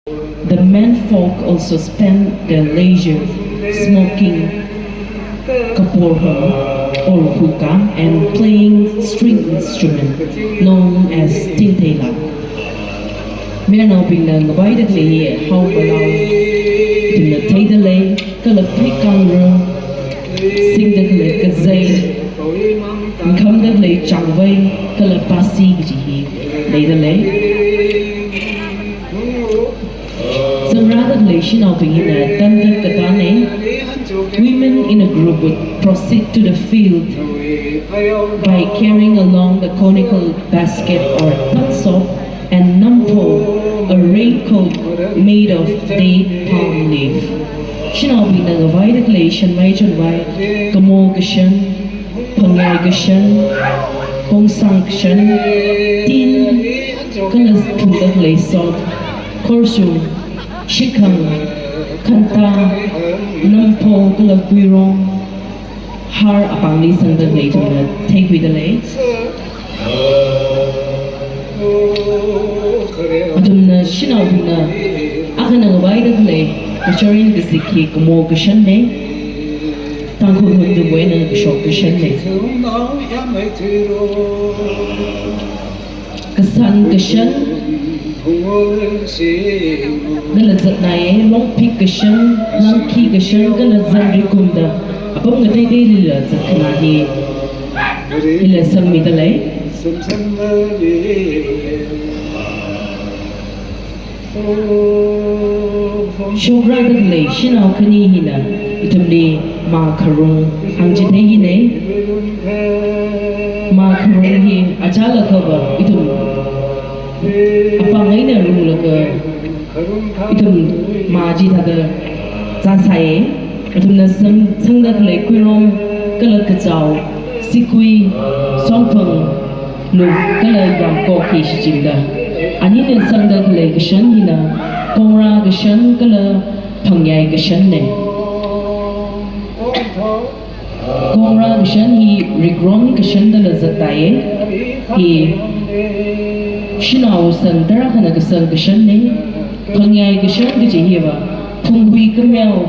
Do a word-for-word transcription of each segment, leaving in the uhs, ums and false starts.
The men folk also spend their leisure smoking kaporham or hookah and playing string instrument known as tingteila. Mayarnaobingna ngavaida khalei hi hao malao, ithumna theida lei, kala pheikangra, singda khalei kazei, makhamda khalei changvei, kala pasi kaji hi leida lei. Zangrada khalei shanaobing hina tanda katāne. Women in a group would proceed to the field by carrying along the conical basket or tansop and nampho, a raincoat made of date palm leaf. Shanaobingna ngavaida khalei shanmei chonvai, kamo kashan, phangayai kashan, kongsang kashan, tin, kala thumda khalei sot, khorshung, shikhang, khantā, nampho kala kuirong, har apāngli sangda khalei ithumna theikhuida lei. Athumna shanaobingna akhana ngavaida khalei kacharin kazik hi kamo kashanne, Tangkhul Hundungwui eina kashok kashanne. Kasan kashan dala zatnaiye, longphik kashan, langkhi kashan, kala zanrikumda apam ngateiteilila zatkhanā hi hila sangmida lei. Shokrada khalei shanao khani hina ithumli mā kharung hāngchithei hine. Mā kharung hi achālakhava ithum apāng eina runglaga ithum mā chithāda zāsāye. Athumna sang, sangda khalei kuirong, kala kachao, sikui, songphang, luk, kala yamkok hi shichinda. Anina sangda khalei kashan hina kongra kashan kala phangayai kashanne. Kongra kashan hi rikron kashan dala zattāye. Hi shanao san tarākhana kasang kashanne. Phangayai kashan kaji hiva phunghui kameo,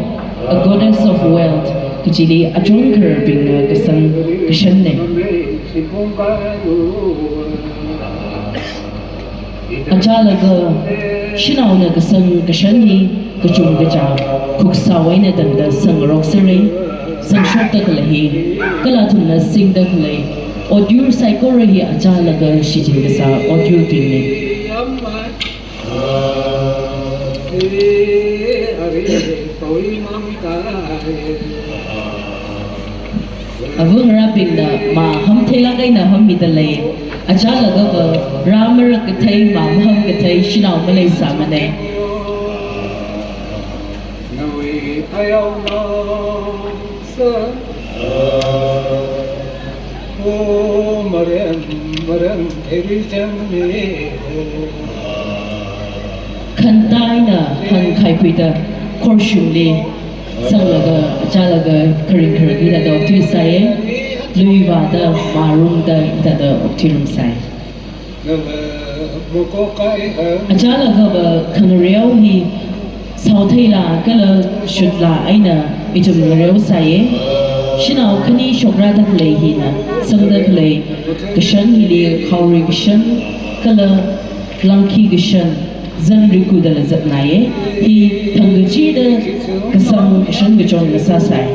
a goddess of wealth, kajili achon khararbingna kasang kashanne. Achālaga shanaona kasang kashan hi kachungkacha khuksao eina tangda sangrok sāre. Sangshokda khalei hi, kala athumna singda khalei otyur saikora hi achālaga shichin kasā otyurbingne. Ava ngarābingna mā hamtheilāk eina hammida lei. Achālakhava rā marak kathei, mā maham kathei shanao maleisāmane. Khantā eina hāngkhaikhuida khorshungli sanglaga, achālaga kharing kharak hithāda okthuisāye. Luivāda, mārumda hithāda okthuirumsai. Achālakhava khangareo hi saotheila kala shutla eina ithum ngareosāye. Shanao khani shokrada khalei hina sangda khalei kashan hili khaorui kashan kala langkhi kashan, zanriku dala zatnaiye. Hi thangkachida kasang kashan kachon ngasāsai.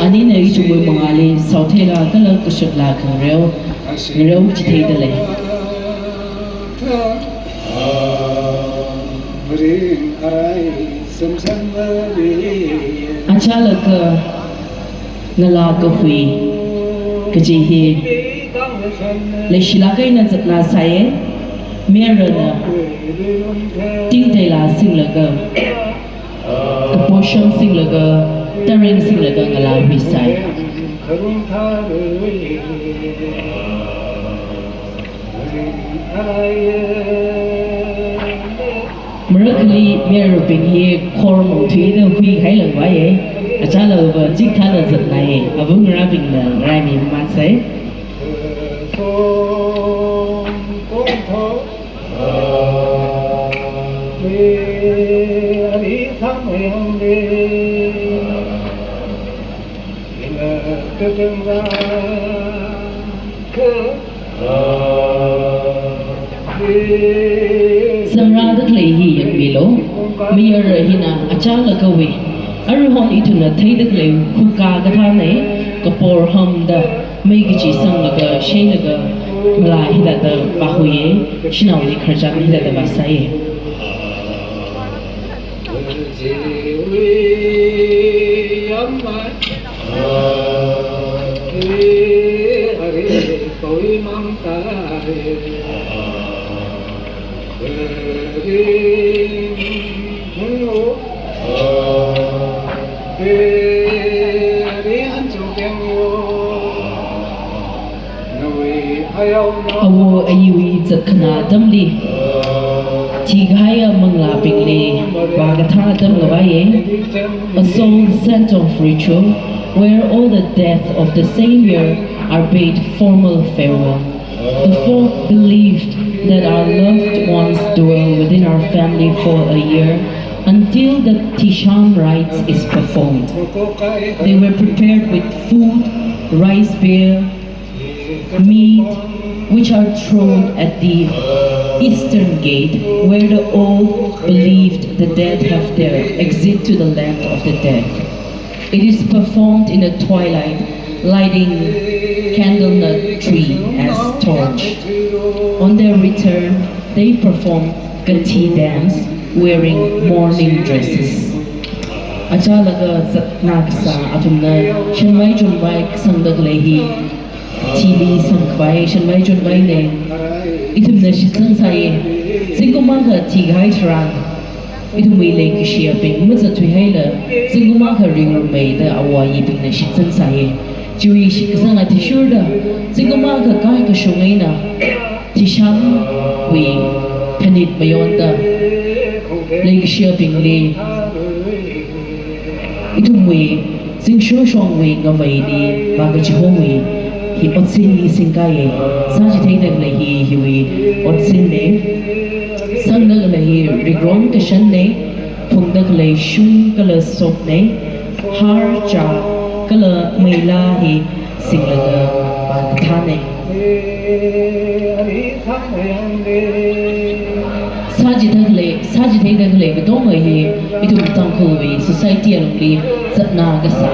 Anina ithumwui mangāli saotheila kala kashutla khangareo, ngareo chitheida lei. Achālakha ngalā kahui kaji hi leishilāk eina zatnāsāye. Mayarana tingteila singlaga, kaposham singlaga, tareng singlaga ngalā huisai. Marakhali mayarabing hi khor mongthuida huihailangvaiye. Achālakhava chikathāla zatnaiye. Ava ngarābingna ngaraimimānsai. Sangra da khalei hi yangmilu. Mayara hina achālakha wui, aruihon ithumna theida khalei huka kathāna, kapor hamda mei kachi sanglaga sheilaga ngalā hithāda vāhuiya, shanaoli khararchan hithāda vāsāya. Awo ayiwui zatkhana atamli thikahaiya manglābingli vākathā atam ngavaiya. A soul sent off ritual where all the death of the same year are bade formal farewell. The folk believed that our loved ones dwell within our family for a year until the Tisham rites is performed. They were prepared with food, rice beer, meat, which are thrown at the eastern gate, where the old believed the dead have their exit to the land of the dead. It is performed in the twilight, lighting candlenut tree as torch. On their return, they perform Kathi dance, wearing mourning dresses. Achālakha zatna kasā athumna shanvai chonvai kasangda khalei hi thili sangkhavai shanvai chonvaina. Ithumna shitzangsāya. Zingkum akha thikahai tharan ithumwui leikashiyabing mazat thuihaila, zingkum akha ringrummeida awo ayibingna shitzangsāya. Chiwui shitkasang athishurda zingkum akha kaikashung eina Tishamwui phanit mayonda leikashiyabingli ithumwui zingshoshongwui ngavaili vākachihowui hi otsinli singkaiya. Sāchitheida khalei hi hiwui otsinna. Sangda khalei hi rikron kashanna. Phungda khalei shung kala sopna. Har, chā kala meila hi singlaga vākathāna. Sāchithei khalei, sāchitheida khalei katonga hi ithum Tangkhulwui society alungli zatna kasā.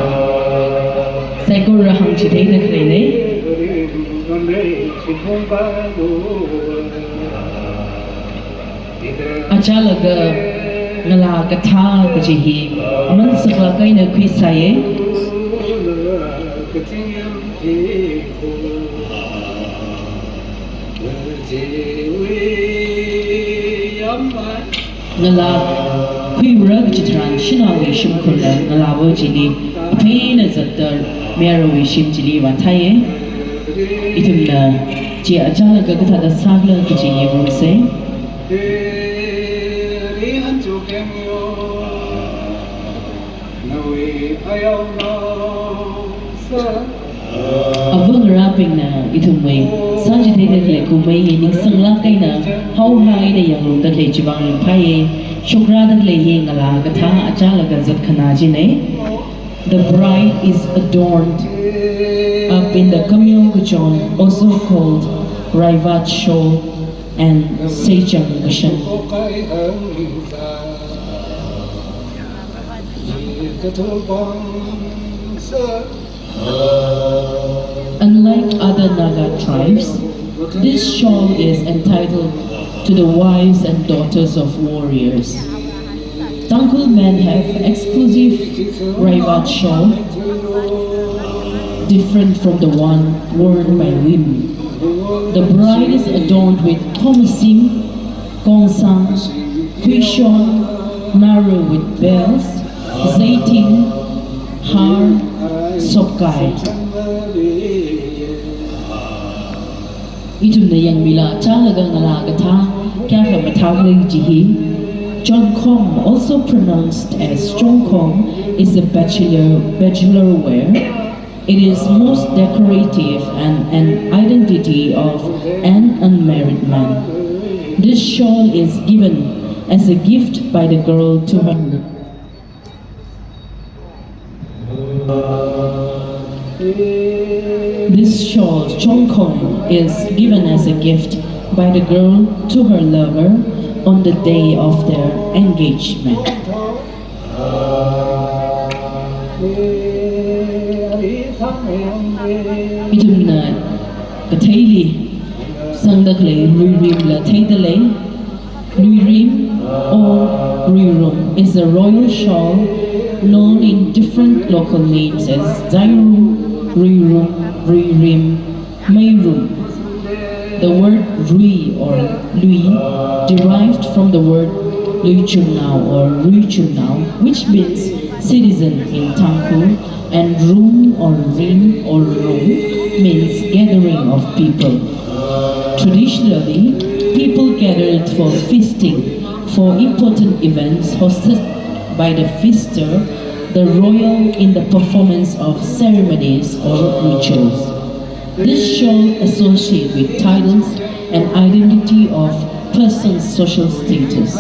Saikora hāngchitheida khaleina. Achālakha ngalā kathā kaji hi aman saklāk eina khuisāya. Ngalā khuira kaji tharan shanaowui shimkhurla ngalāva chili aphei eina zatda mirawui shim chili vāthaiya. Ithumna chi achālakha kathāda sākhala kaji yangungsa. Ava ngarābingna ithumwui sāchitheida khalei kumei hi ningsanglāk eina haohai eina yangrumda khalei chivang ringphāya. Shokrāda khalei hi ngalā kathā achālakha zatkhana china. The bride is adorned up in the kamyong kachon, also called Raivat shawl and seichang kashan. Unlike other Naga tribes, this shawl is entitled to the wives and daughters of warriors. Tangkhul men have exclusive Raivat shawl, different from the one worn by women. The bride is adorned with thomasing, kongsang, huishon, naru with bells, zeiting, har, sopkai. Ithumna yangmila achālakha ngalā kathā kayākha mathākhala kaji hi. Chonkhom, also pronounced as chongkhom, is a bachelor, bachelor wear. It is most decorative and an identity of an unmarried man. This shawl is given as a gift by the girl to her. This shawl, chongkhom, is given as a gift by the girl to her lover on the day of their engagement. Ithumna katheili sangda khalei luirimla theida lei. Luirim or ruirum is a royal shawl known in different local names as zairum, ruirum, ruirim, meirum. The word rui or lui derived from the word luichumnao or ruichumnao, which means citizen in Tangkhul, and rum or rim or rum means gathering of people. Traditionally, people gathered for feasting, for important events hosted by the feaster, the royal in the performance of ceremonies or rituals. This shawl associated with titles and identity of person's social status.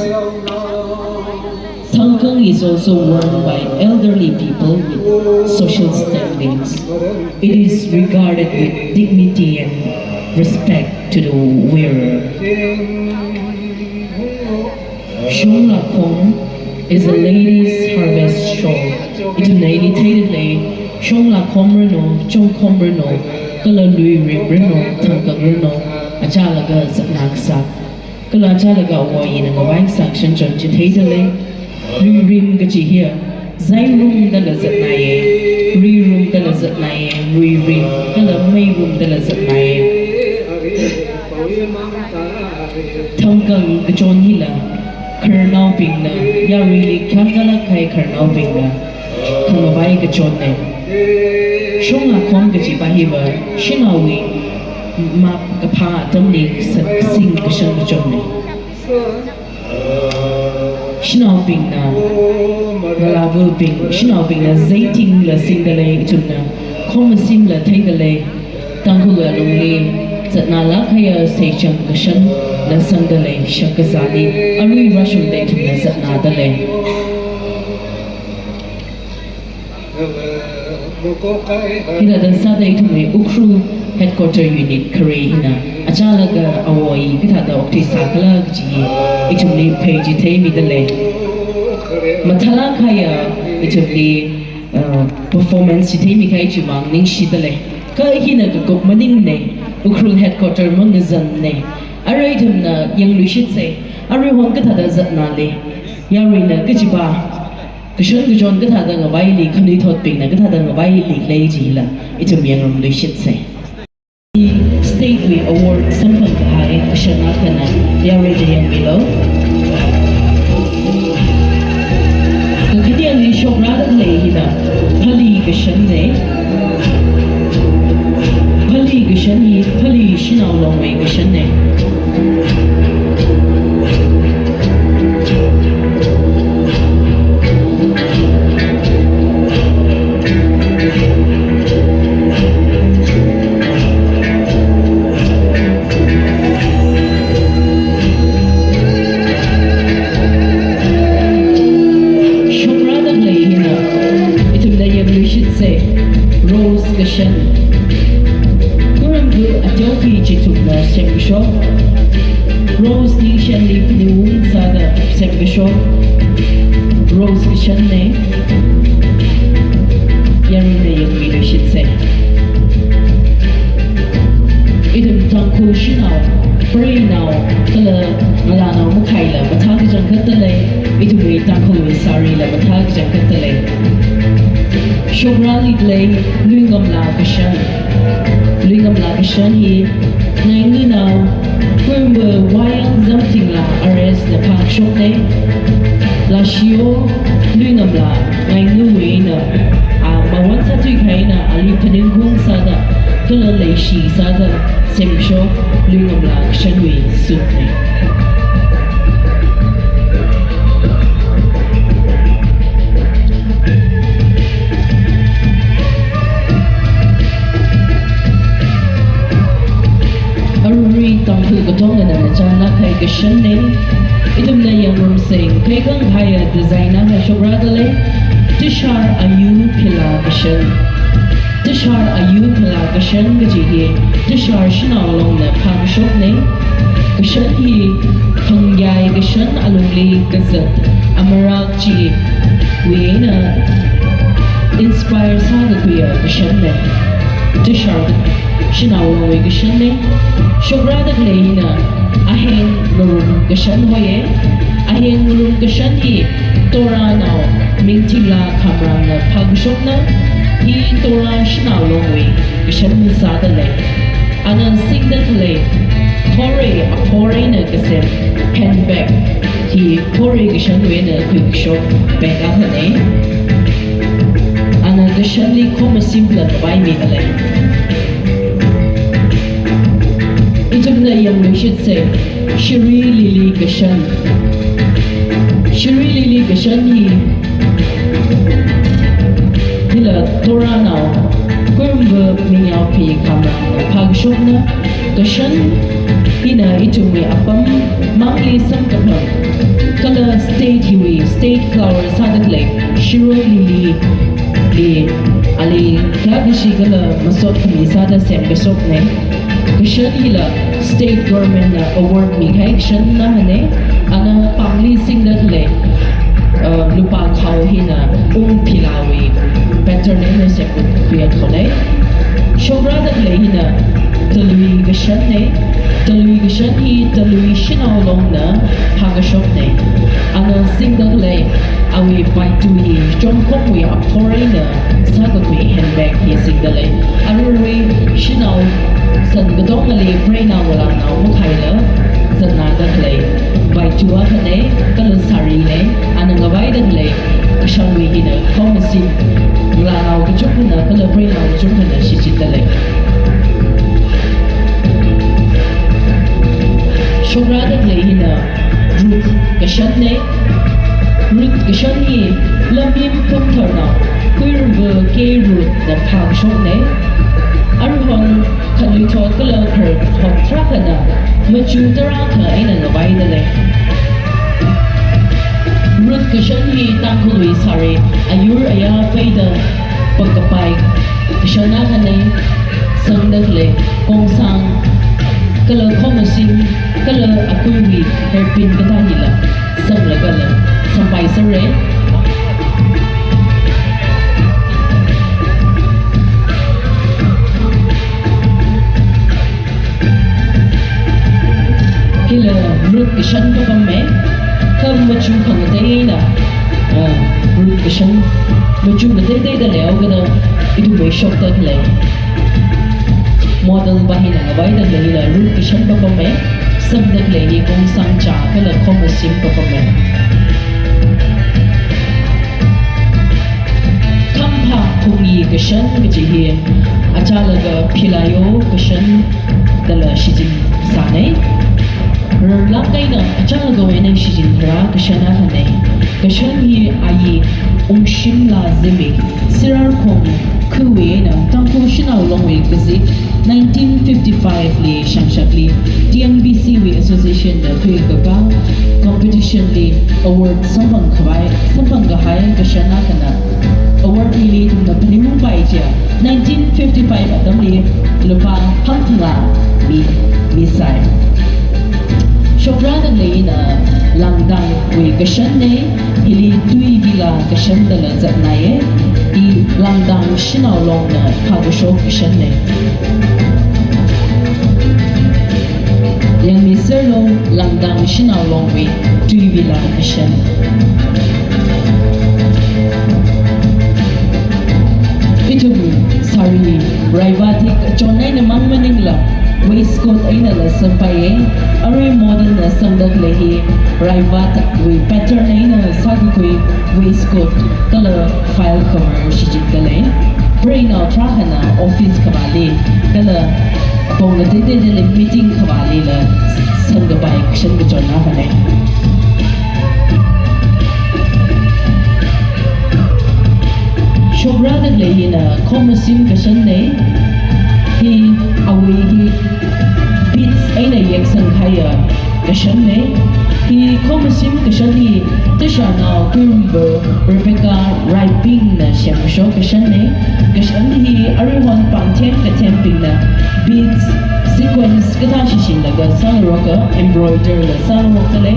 Thangkang is also worn by elderly people with social standings. It is regarded with dignity and respect to the wearer. Shonglakhom is a lady's harvest shawl. Ithumna ili theida lei, shonglakhom rano, chongkhom rano, kala luirim rano, thangkang rano, achālaga zatnā kasā. Kala achālaga awo ayina ngavai kasā kashan chon chi theida lei. Luirim kachi hiya, zairum dala zatnāya, ruirum dala zatnāya, ruirim kala meirum dala zatnāya. Thangkang kachon hila, khararnaobingna yaruili khangkala khai khararnaobingna khangavai kachonna. Shonglakhom kachipa hiva, shanaowui map kaphā atamli sat kasing kashan kachonna. Shanaobingna, ngalāvabing, shanaobingna zeitingla singda lei ithumna, khom masimla theida lei, Tangkhul alungli, zatnālāk kahaiya seichang kashanla sangda lei, shak kazāli, arui rāshungda ithumna zatnāda lei. Hithāda sāda ithumwui Ukhrul Headquarter Unit khare hina, achālaga awo ayi kathāda okthuisā khala kaji ithumli phei chitheimida lei. Mathālāk kahaiya ithumli, uh, performance chitheimi kahai chimang ningshida lei. Kha hina kakup maningna, Ukhrul Headquarter mangazanna. Arui ithumna yangluishitsa, aruihon kathāda zatnāli, yaruina kachipa kashan kachon kathāda ngavaili, khanuithotbingna kathāda ngavaili khalei chila, ithum yangngarumluishitsa. State wui award samphang kahai kashan akhana, yarui chiyangmilu. Kakhaneli shokrada khalei hina, phali kashanna. Phali kashan hi, phali shanao longwui kashanna. Shokrada khalei hina, ithumna yangluishitsa, rose kashan. Kurumgu ateopi chithumna semkashok. Rose ningshanli phaningungsa da semkashok. Rose kashanna. Yaruina yangmiluishitsa. Ithum Tangkhul shanao, pareinao, kala ngalānao makhaila mathā kachangkhatta lei, ithumwui Tangkhulwui sarila mathā kachangkhatta lei. Shokrali khalei luingamla kashan. Luingamla kashan hi, ngainganao, Kurumba Wayang Zamthingla R S na phākashokna. Lashiyo luingamla ngaingawui eina, a, mawan sāthui kahaina, ali phaningungsa da, kala leishisāda semkashok luingamla kashanwui sutna. Nakhai kashanne. Ithumna yangrumsei, khaikang haya design na shokrada lei. Tishar ayu phila kashan. Tishar ayu phila kashan kaji hi, tishar shanao longna phākashokne. Kashan hi, phangyai kashan alungli kazat, amarak chiwui eina inspire sākakhuiya kashanne. Tishar shanao longwui kashanne. Shokrada khalei hina, aheng ngarum kashan hoiye. Aheng ngarum kashan hi Torah nao Mingthingla Khamrangna phākashokna. Hi Torah shanao longwui kashan sāda lei. Ana singda khalei, phorei, aphorei eina kasem handbag hi phorei kashanwui eina khuikashok bag akhane. Ana kashanli khomashimbingla khavai mida lei. Ithumna yangluishitsei, shiri lili kashan. Shiri lili kashan hi, hila Torah nao Kuirumva Mingyao Phi Khamrangna phākashokna. Kashan hina ithumwui apam mangli samkaphang, kala state hiwui state flower sāda khalei shiroi lili li, ali kayākha kashi kala masot khami sāda semkashokne. Kashan hila state government na award mikahai kashan akhane. Ana pāngli singda khalei, uh, lupā khao hina ung philāwui pattern eina semkakhuiya khalei. Shokrada khalei hina talui kashanne. Talui kashan hi talui shanao longna phākashokne. Ana singda khalei, awui paitu hi chomkhomwui aphorei eina sākakhui handbag hi singda lei. Aruirui shanao san katongali preinao ngalānao makhaila zatnāda khalei paitu akhane, kala sarine. Ana ngavaida khalei kashanwui hina khomashim, ngalānao kachungkhana kala preinao kachungkhana shichinda lei. Shokrada khalei hina Ruth kashanne. Ruth kashan hi Lamim Phungtharnao Kuirumva K Ruth na phākashokne. Aruihon khanuithot kala khararthot tarākhana machu tarākha eina ngavaida lei. Ruth kashan hi Tangkhulwui sari ayur ayā peida pangkapai kashan akhane. Sangda khalei kongsang kala khomashim kala akuiwui hairpin kathā hila sanglagala sampai sāre. Hila Ruth kashan papame, kha machu khangateina, ah, Ruth kashan machu ngateiteida leihaokada ithumwui shokda khalei model pa hina ngavaida khalei hila Ruth kashan papame, sangda khalei hi kongsang chā kala khomashim papame. Khampha phungyi kashan kaji hi achālaga philāyo kashan dala shichin sāne. Rarlāk eina achālagawui eina shichinra kashan akhane. Kashan hi ayi Ungshimla Zimik, Sirarakhong khawui eina Tangkhul shanao longwui kazip nineteen fifty-five li shangshakli T N B C wui association na khuikakā competition li award samphang khavai, samphang kahai kashan akhana. Award hili ithumna phaningungpai chiakha nineteen fifty-five atamli lupā hangthangla mi, misai. Shokrada khalei hina Langdangwui kashanne. Hili Tuivila kashan dala zatnaiye. Hi Langdang shanao longna phākashok kashanne. Yangmiserlu Langdang shanao longwui Tuivila kashan. Ithum sari raivat hi kachon eina mang maningla waistcoat einala sampaiye. Arui model na sangda khalei hi raivatwui pattern eina sākakhui waistcoat kala file cover shichinda lei. Preinao tarākhana office khavāli kala apong ngateiteidali meeting khavālila sangkapai kashan kachon akhane. Shokrada khalei hina khomashim kashanne. Hi awui hi beads eina yeksang kahaiya kashanne. Hi khomashim kashan hi Tasharnao Kuiwungva Rebecca Raipingna semkashok kashanne. Kashan hi aruihon pāngthem kathembingna beads sequence kathā shichinlaga sāngarok, embroider la sāngarokdalei.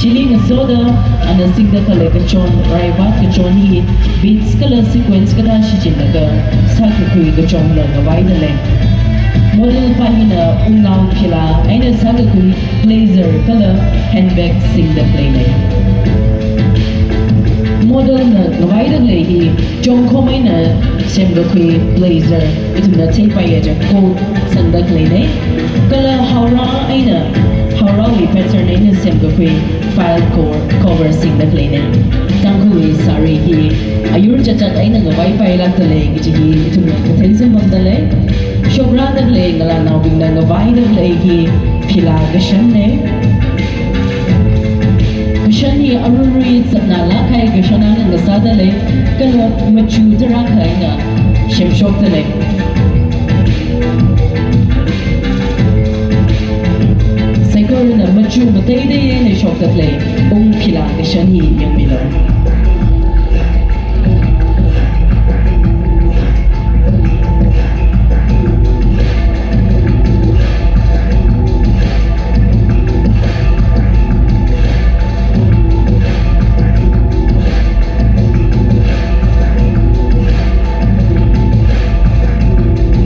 Chili ngasoda ana singda khalei kachon, raivat kachon hi beads kala sequence kathā shichinlaga sākakhui kachonla ngavaidalei. Model pa hina Wungnao Phila eina sākakhui blazer kala handbag singda khaleine. Model na ngavaida khalei hi Chongkhom eina semkakhui blazer, ithumna theipaiya chiakha coat sangda khaleine. Kala Haora eina, Haorawui pattern eina semkakhui file cover, cover singda khaleine. Tangkhulwui sari hi ayur chatchat eina ngavaipailākdalei kaji hi ithumna kathei samphangdalei. Shokrada khalei ngalānaobingna ngavaida khalei hi phila kashanne. Kashan hi aruirui zatnālāk kahai kashan akha ngasādalei, kala machu tarākha eina semshokdalei. Saikorana machu mateitei eina shokda khalei wung phila kashan hi yangmilu.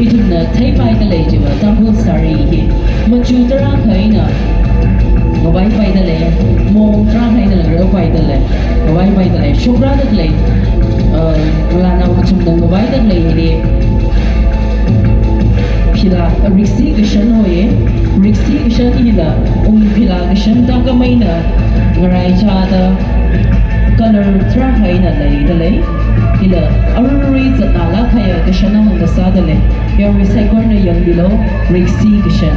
Ithumna theipaidalei chiva Tangkhul sari hi machu tarākha eina ngavaipaidalei, mong tarākha eina ngareopaidalei, ngavaipaidalei. Shokrada khalei, uh, ngalānao kathumna ngavaida khalei hili phila, uh, riksi kashan hoiye. Riksi kashan hila wung phila kashan thākhamei eina ngaraichāda colour tarākha eina leidalei. Hila aruirui zatnālāk kahaiya kashan akha ngasādalei. Yarui saikorana yangmilu, riksi kashan.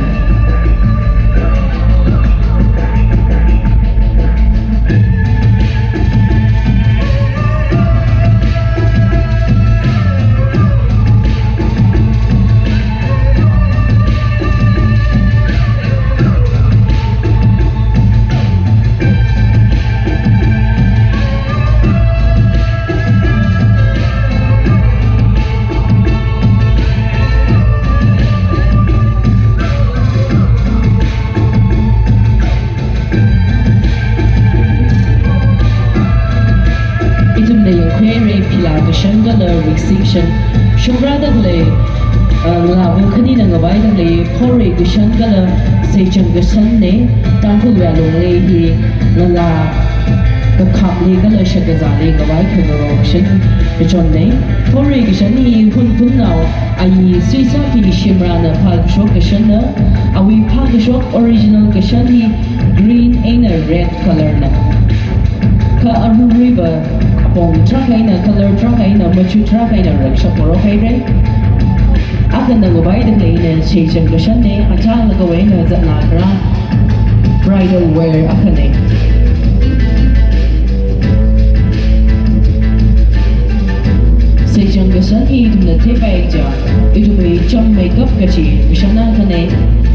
Ithumna yangkhuihaira phila kashan kala riksi kashan. Shokrada khalei, uh, ngalāva khanina ngavaida khalei phorui kashan kala seichang kashanne. Tangkhulwui alungli hi ngalā kakhamli kala shakazāli ngavai khangarok kashan kachonne. Phorui kashan hi Hunphungnao Ayi Suisakhi Shimrana phākashok kashanna. Awui phākashok original kashan hi green eina red colour na. Kha aruiruiva apong tarākha eina, colour tarākha eina, machu tarākha eina rakshap ngarok haira. Akhana ngavaida khaleina seichang kashanne, achālakha eina zatnā kharā bridal wear akhane. Seichang kashan hi ithumna theipai kaja, ithumwui cham makeup kachi kashan akhane,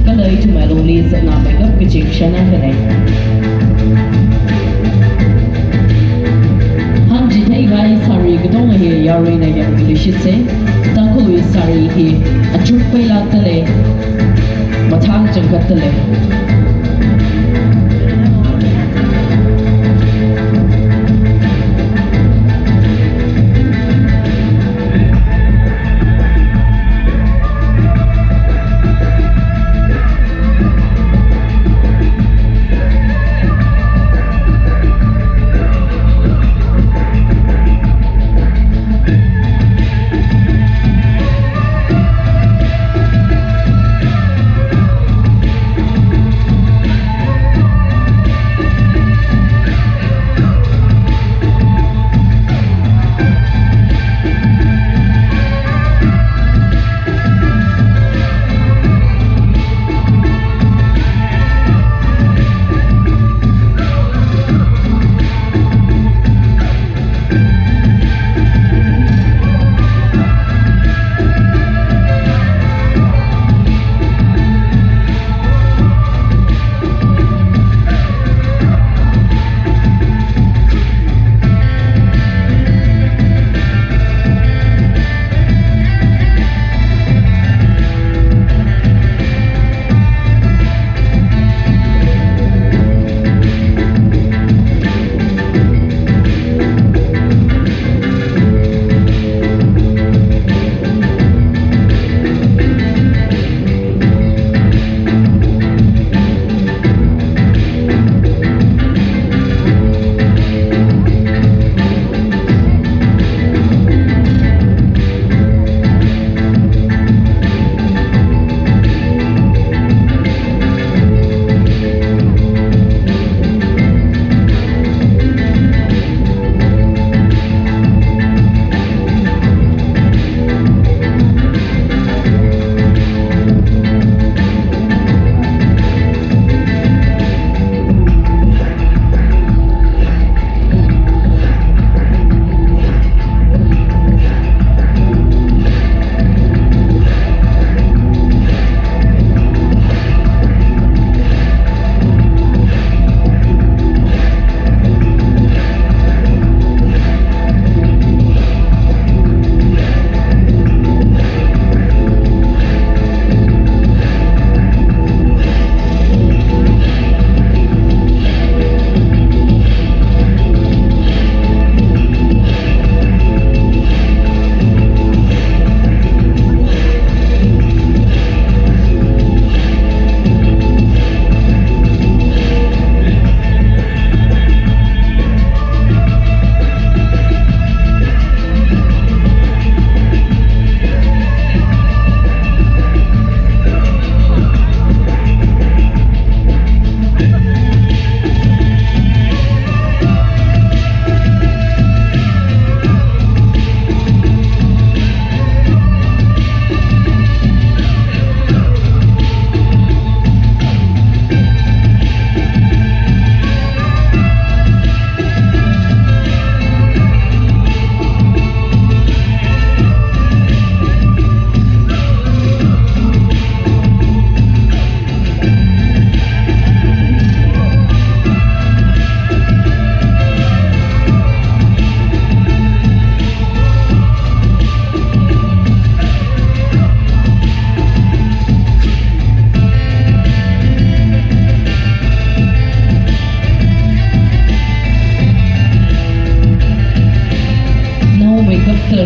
kala ithumwui alungli zatnā makeup kachi kashan akhane. Hāngchitheikahai sari katonga hi yaruina yangmilui shitse. Tangkhulwui sari hi achukpailākdalei, mathāngchangkhatdalei.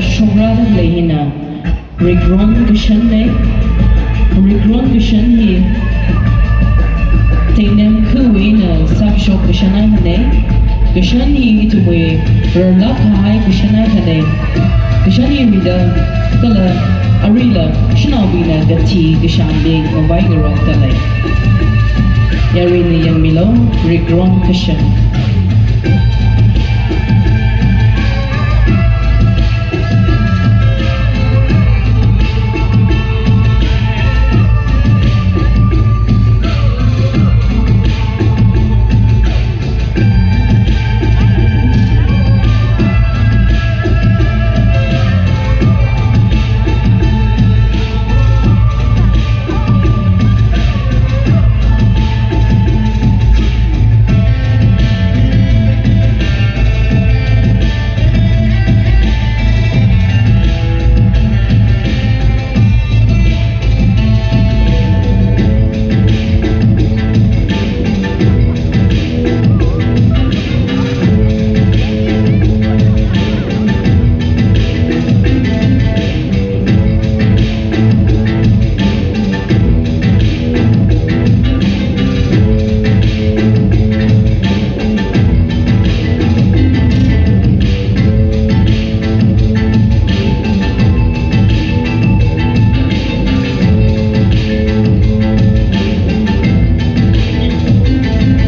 Shokra da khalei hina Rikron kashanna. Rikron kashan hi Teinem khawui eina sākashok kashan akhana. Kashan hi ithumwui rarlāk kahai kashan akhana. Kashan hi rida kala aruila shanaobingna kathi kashāngbing ngavai ngarokta lei. Yaruina yangmilu, Rikron kashan.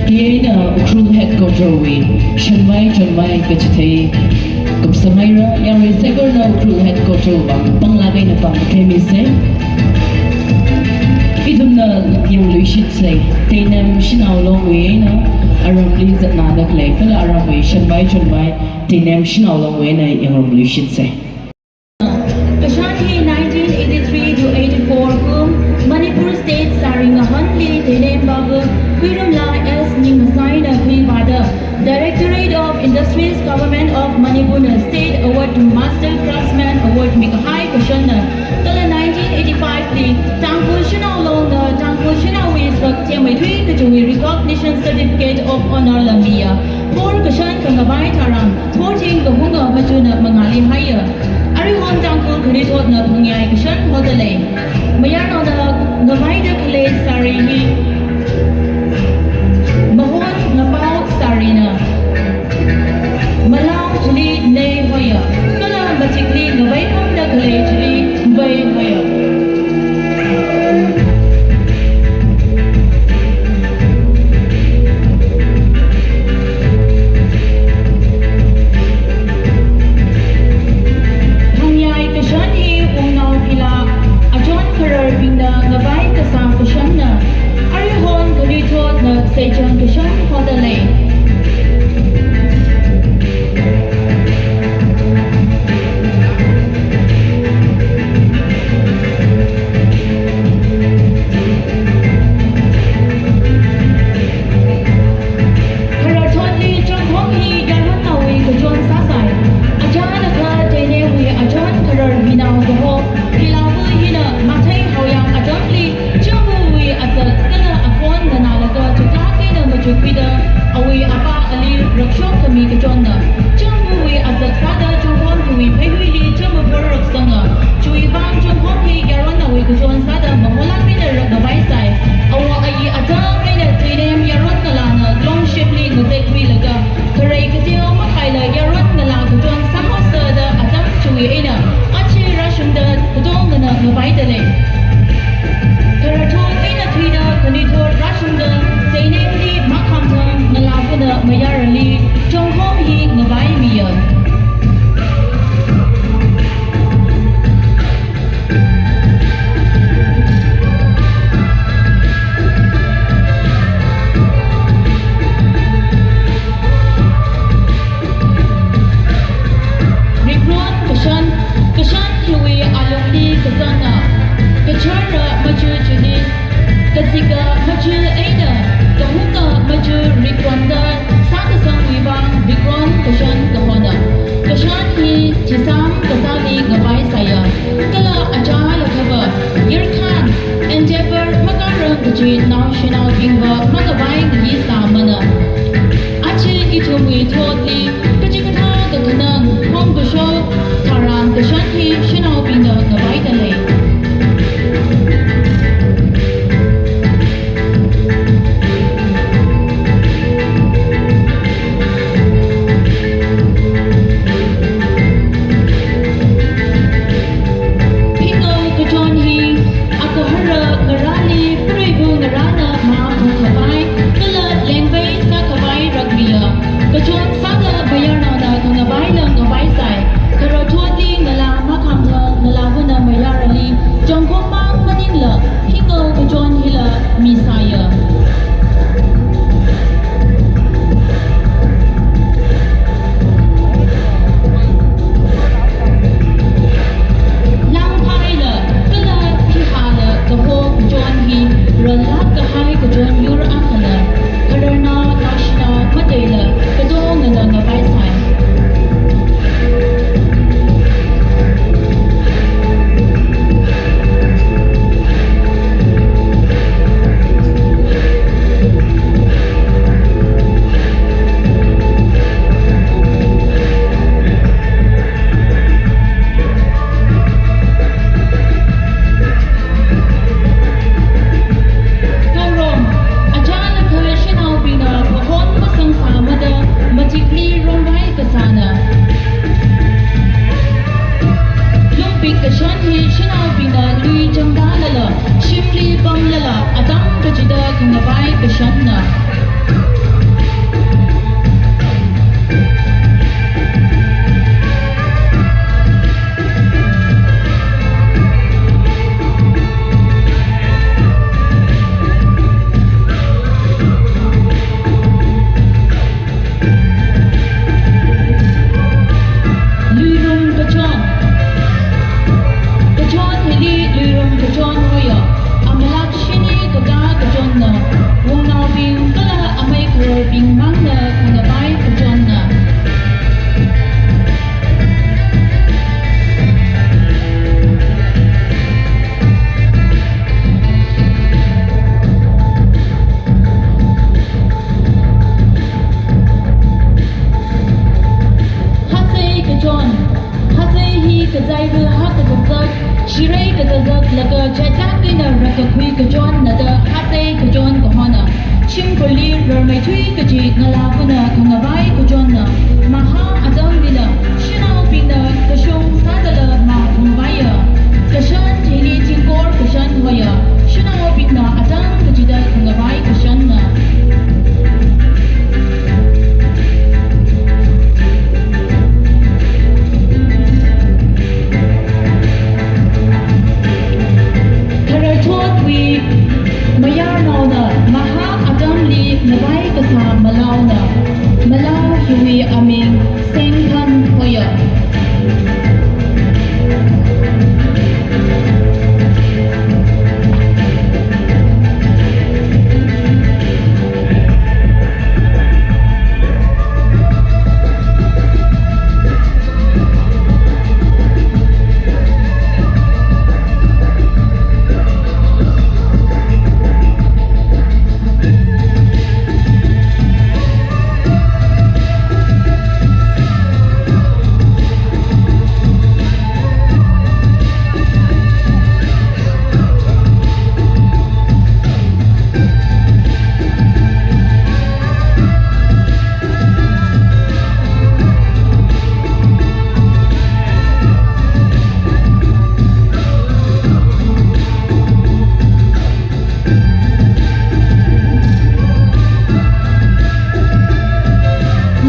Hi eina Ukhrul Headquarter wui shanvai chonvai kachithei kupsang haira. Yarui saikorana Ukhrul Headquarter vang panglāk eina pāng theimisa. Ithumna yangluishitsa, Teinem Shanao Long wui eina aramli zatnada khalei kala aramwui shanvai chonvai Teinem Shanao Long wui eina yangrumluishitsa. Kashan hi nineteen eighty-three to eighty-four kum Manipur State sāri ngahānli Teinem Baba Khuirumla S Ningmasaina khuivāda Directorate of Industries, Government of Manipurna State Award to Master Craftsman Award mikahai kashanna. Kala nineteen eighty-five li Tangkhul Shanao Longna Tangkhul Shanaowui sak themmeithui kachiwui Recognition Certificate of Honour la miya. Por kashan khangavai tharan por thing kahunga machuna mangāli haiya. Aruihon Tangkhul khanuithotna phungyai kashan hoda lei. Mayarnaona ngavaida khalei sāri hi mahon ngapao sārina. Malao chili neihoiya, kala machikli ngavai pamda khalei chili vaihoiya. Phungyai kashan hi wungnao phila achon khararbingna ngavai kasā kashanna. Aruihon khanuithotna seichon kashan hoda lei. Khararthotli Chongkhom hi yaronnawui kachon sāsai. Achālakha Teinemwui achon kharar minao kaho, Philavu hina mathei haoyang atamli Chungbuwui azak kala akhon nganālaga chutak eina machukhuida awui apa ali rakshok khami kachonna. Chungbuwui azak sāda Chongkhom hiwui pheihuili Chungbu phor raksanga. Chiwui vang Chongkhom hi yaronnawui kachon sāda maholāk eina rak ngavaisai. Awo ayi atam eina Teinem yaron ngalāna longshimli ngazekkhuilaga kharei kateo makhaila yaron ngalā kachon sāhaosa da atam chiwui eina achi rāshungda katongana ngavaida lei. Khararthot eina thuida khanuithot rāshungda Teinemli makhamthang ngalāvana mayarali Chongkhom hi ngavaimiya. Rikron kashan, kashan hiwui alungli kazanga, kachara machu chili, kazika machu eina, kahunga machu rikronda sākasangwui vang rik ngalāvana khangavai kachonna, maha atamlila shanaobingna kashung sādala mavungvaiya. Kashan chili chingkor kashan hoya, shanaobingna atam kachida khangavai kashanna. Thararthotwui mayarnaona maha atamli ngavai kasā malaona, malao hiwui aming Sengkhan hoya.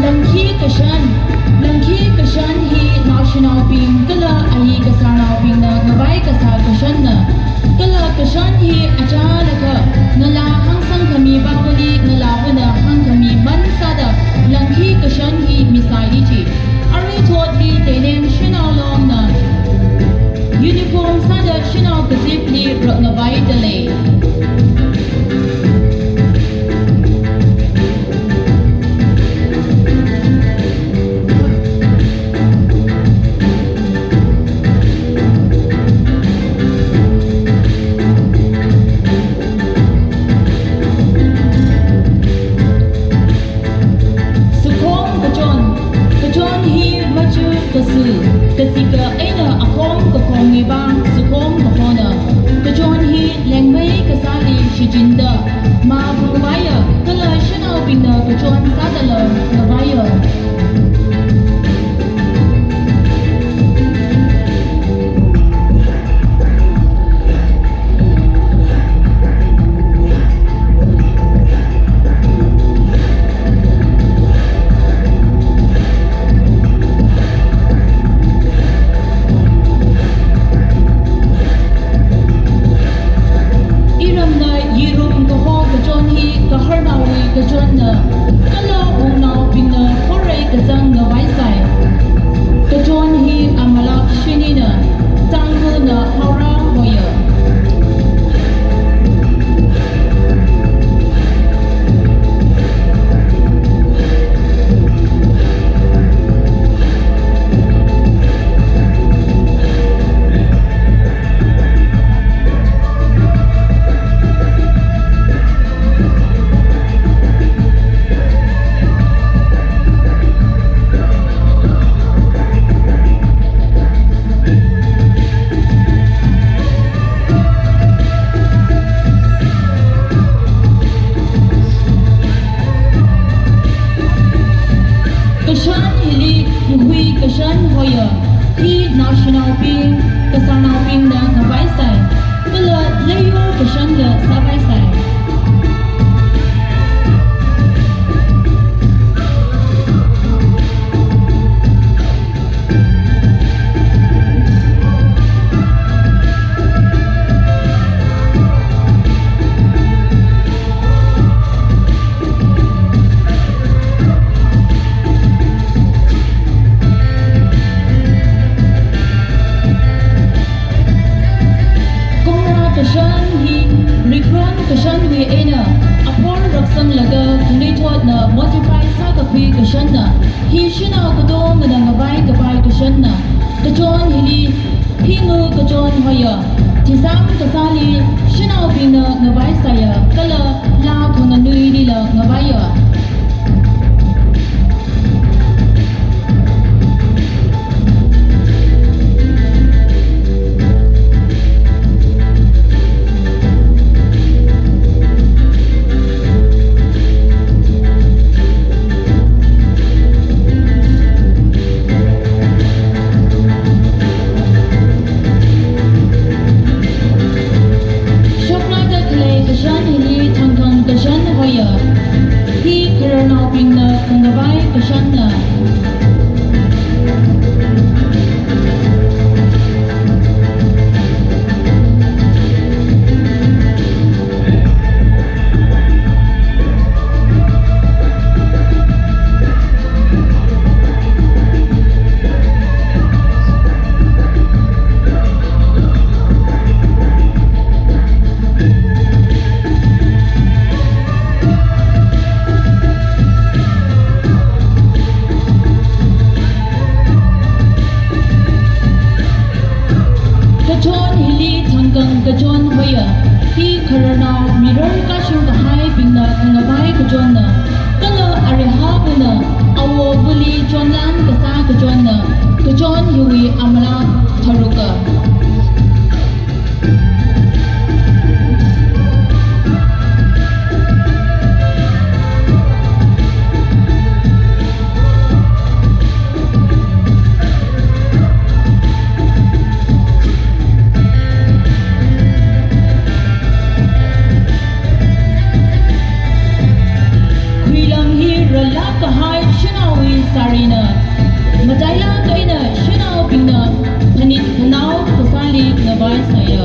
Langkhi kashan, langkhi kashan hi naoshinaobing kala ayi kasarnaobingna ngavai kasā kashanna. Kala kashan hi achālakha ngalā hāngsang khami bāwali ngalāvana hāngkhami man sāda langkhi kashan hi misai ichi. Aruithotli teinem shanao longna uniform sāda shanao kazipli rakngavaida lei. Sakhong kachon, kachon hi machu kasu, kazika eina akhong kakhongwui vang sakhong kahona. Kachon hi lengmei kasāli shichinda mavungvaiya, kala shanaobingna kachon sādala ngavaiya. Iramna yirum kaho kachon hi gaharnaowui kachonna, kala wungnaobingna khorei kazang ngavaisai. Kachon hi amalak shinina, Tangkhulna haora hoya. Kashan hili ngui kashan hoya, hi naoshinaobing, kasarnaobingna ngavaisai, kala leiyo kashanla sāvaisai. Kongra kashan hi, rikron kashanwui eina, aphor raksanglaga khanuithotna modify sākakhui kashanna, hi shanao katongana ngavai kapai kashanna. Kachon hili phingu kachon hoya, thisang kasāli shanaobingna ngavaisaiya, kala laa khanganuilila ngavaiya. bingna khangavai kashanna. Kachon hili thangkang kachon hoiya, hi khararnao mirar kashung kahaibingna khangavai kachonna, kala arihāvana awovali chonlan kasā kachonna, kachon hiwui amalak tharuka. Khuilam hi rālāk kahai shanaowui sārina. Matailāk eina shanaobingna phanit phanao kasāli ngavai sāya.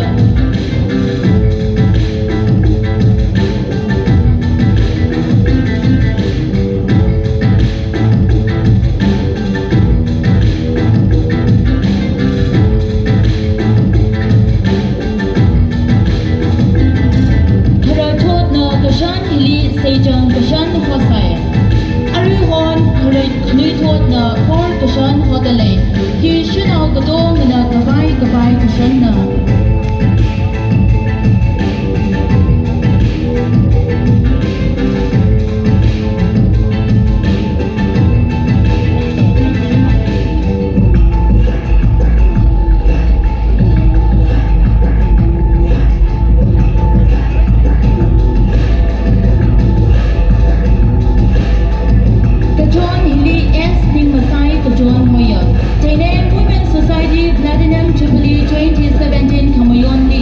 Khararthotna kashan hili seichang kashan hosai. Aruihon kharei khanuithotna kor kashan hodalei. Hi shanao katongana khavai khavai kashanna. Kachon hili S Ningmasai kachon hoiya. Teinem Women Society Platinum Jubilee twenty seventeen khamayonli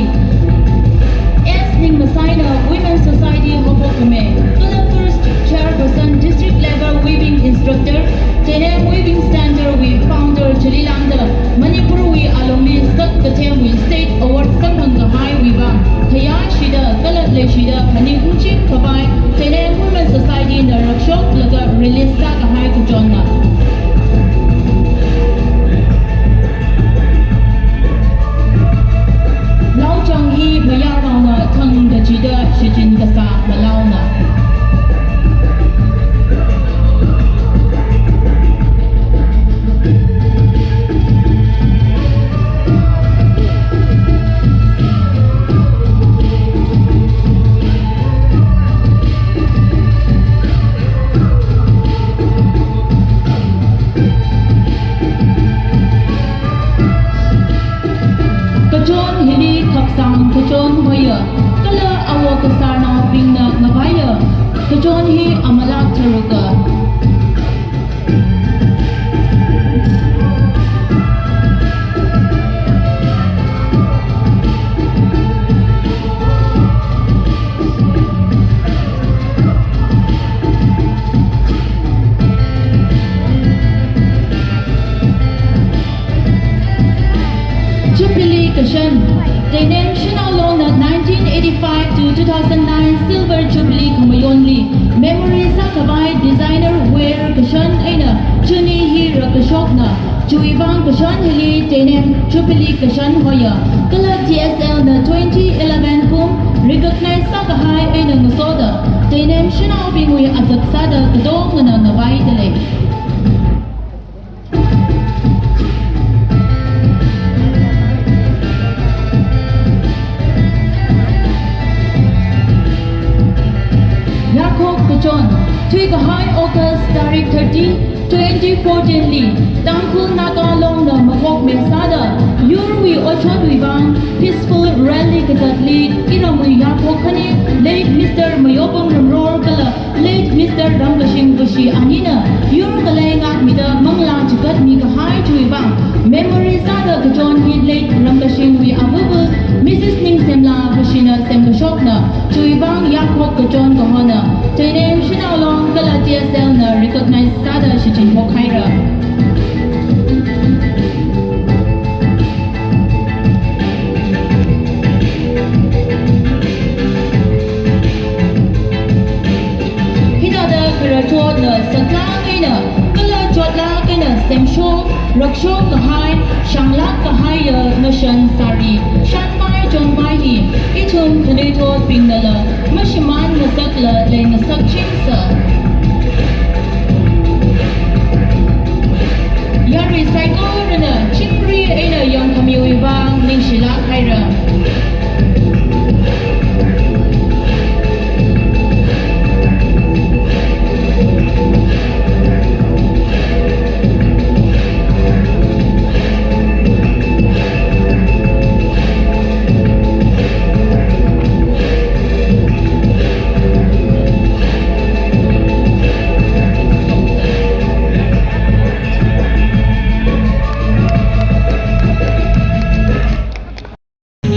S Ningmasaina Women Society hophok kame, kala first chairperson district level weaving instructor, Teinem Weaving Center wui founder chili lāngda Manipur wui alungli sak kathemwui state award samphang kahaiwui vang khayāshida kala leishida phaningungching khavai Teinem Women Society na rakshoklaga release sākahai kachonna. Laochang hi mayarnaona thangkachida shichin kasā malaona. Kachon hili khapsang kachon hoiya, kala awo kasarnaobingna ngavaiya, kachon hi amalak tharuka. Jubilee kashan. Teinem Shanao Longna nineteen eighty-five to two thousand nine Silver Jubilee khamayonli memory sākhavai designer wear kashan eina chuni hi rakashokna. Chiwui vang kashan hili Teinem Jubilee kashan hoiya. Kala T S L na twenty eleven kum recognize sākahai eina ngasoda Teinem shanaobingwui azak sāda katongana ngavaidalei. Yakhok kachon. Thuikahai August tarik thirty, twenty fourteen li, Tangkhul Naga Longna mahok mesāda, yurwui otshotwui vang peaceful rally kazatli iramwui yakhok khani, late Mister Mayopung Ramror kala late Mister Ramkashing Vashi anina yur ngalei ngākmida manglā chigatmi kahai chiwui vang memory sāda kachon hi late Ramkashingwui avava Missus Ningsemla Vashina semkashokna, chiwui vang yakhok kachon kahona Teinem Shanao Long kala T S L na Recognize sāda shichinphok haira. Hithāda khararthotna saklāk eina, kala chotlāk eina semsho, rakshok kahai, shanglāk kahaiya ngashan sari, shanmai chonmai hi, ithum khanuithotbingnala mashimān ngasakla leingasakchingsa. Yarui saikorana chingri eina yangkhamiwui vang ningshilāk haira.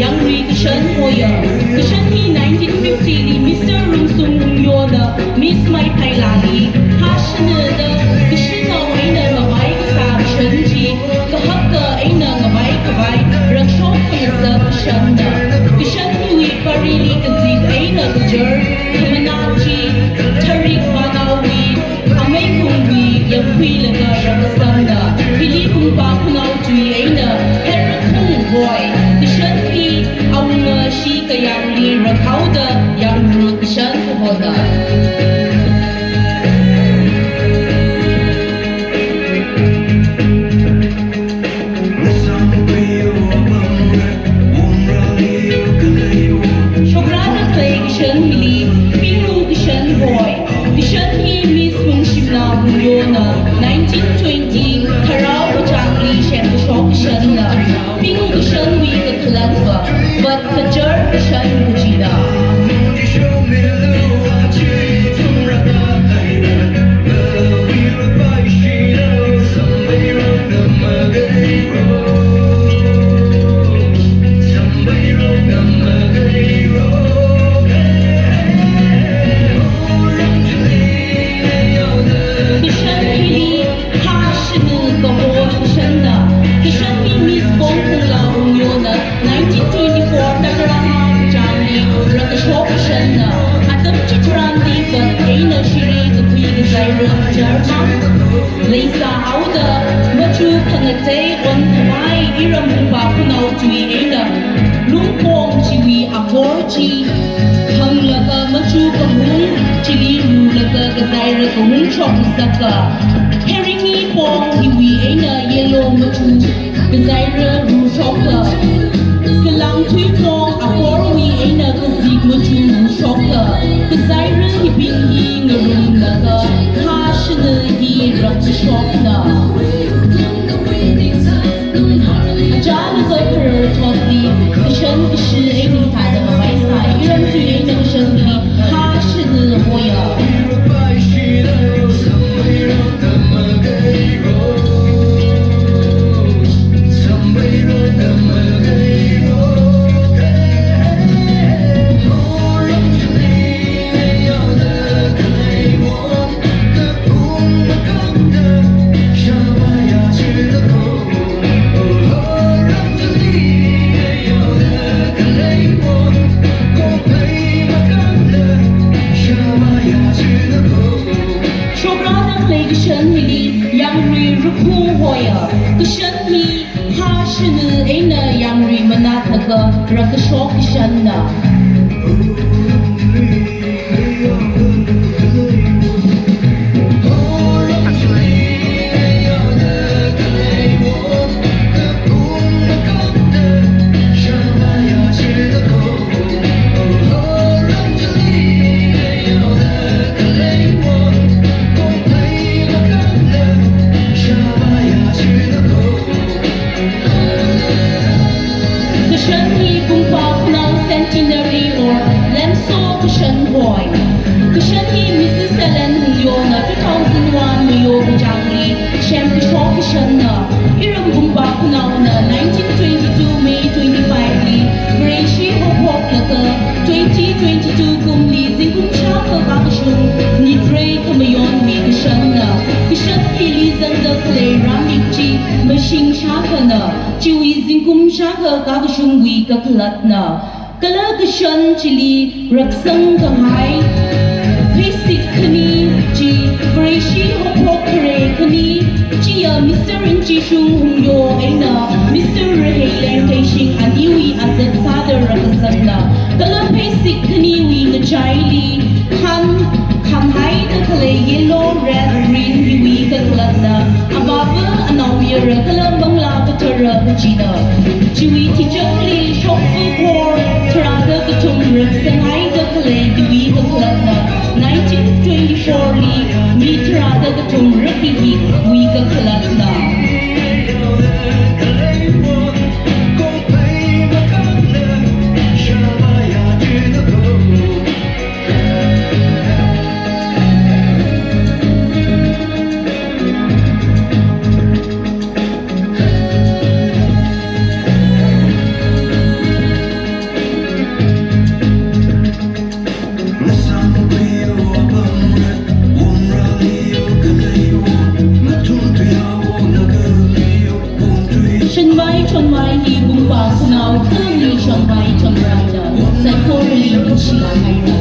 Yangrui kashan hoya. Kashan hi nineteen fifty li Mister Rungsung Wungyona Miss Meipheilali hāshina da kashanao eina ngavai kasā kashan chi kahaka eina ngavai khavai rakshok khangasak kashanna. Kashan hiwui parili kazik eina kajar khamanā chi tharik vānaowui amei kungwui yangkhuilaga rākasangna. Hili kungpa khanao tui eina Herkhung hoi kashan hi awunga shi kayāngli rakhaoda yangru kashan kahona. Shokra da khalei kashan hili Pingu kashan hoi. Kashan hi Miss Mungshimla Wungyona nineteen twenty Tharao kachāngli semkashok kashanna. Pingu kashanwui kakhalatva vat kajar kashan kajina. Kashan hili hāshina kaho kashanna. Kashan hi Miss Pongphungla Wungyona nineteen twenty-four Takarama kachāngli rākashok kashanna. Atam chitharanli vat eina shiri kakhui kazaira jarmang. Leisāhaoda machu khangatei onkhavai iram kungpa khanao tui eina lungpong chiwui akor chi hānglaga machu kahung chili rulaga kazaira kahung shokngasaka. Heringi pong hiwui eina yellow machu kazaira rushoka. Kalangthui pong akorwui eina kazik machu rushoka. Kazaira hibing hi ngarumlaga hāshina hi rakshokna. Achālakha khararthotli kashan kashi eina thāda mavaisai, iram tui eina kashan hi hāshina hoya. Shokra da khalei kashan hili Yangrui Rukhung hoya. Kashan hi hāshina eina yangrui manataka rākashok kashanna. Kashan hi kungpa khanao centenary shākhana, chiwui zingkum shākha kakashungwui kakhalatna. Kala kashan chili raksang kahai, pheisit khani chi, Vareshi haophok khare khani, chiya Mister Inchishung Hungyo eina Mister Reheileng Keishing aniwui azak sāda rakasangna. Kala pheisit khaniwui ngachaili, khan, khanhaida khalei yellow, red, green hiwui kakhalatna. Avāva, anaomayara kala manglā kathara kachina. Chiwui tichakli shokfa khor tharāda kathum raksanghaida khalei hiwui kakhalatna. Nineteen twenty-four li mi tharāda kathum rakhikhiwui kakhalatna. Shanvai Chonvai hi Vungpa khanao khanangli Shanvai Chonvaina saikorali ningshilāk haira.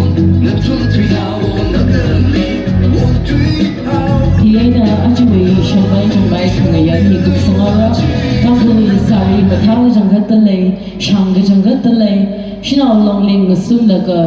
Hi eina ajawui Shanvai Chonvai khangayā hi kupsanghaora. Kakhalu sari mathā kachangkhat dalei, shang kachangkhat dalei, shanao longling ngasumlaga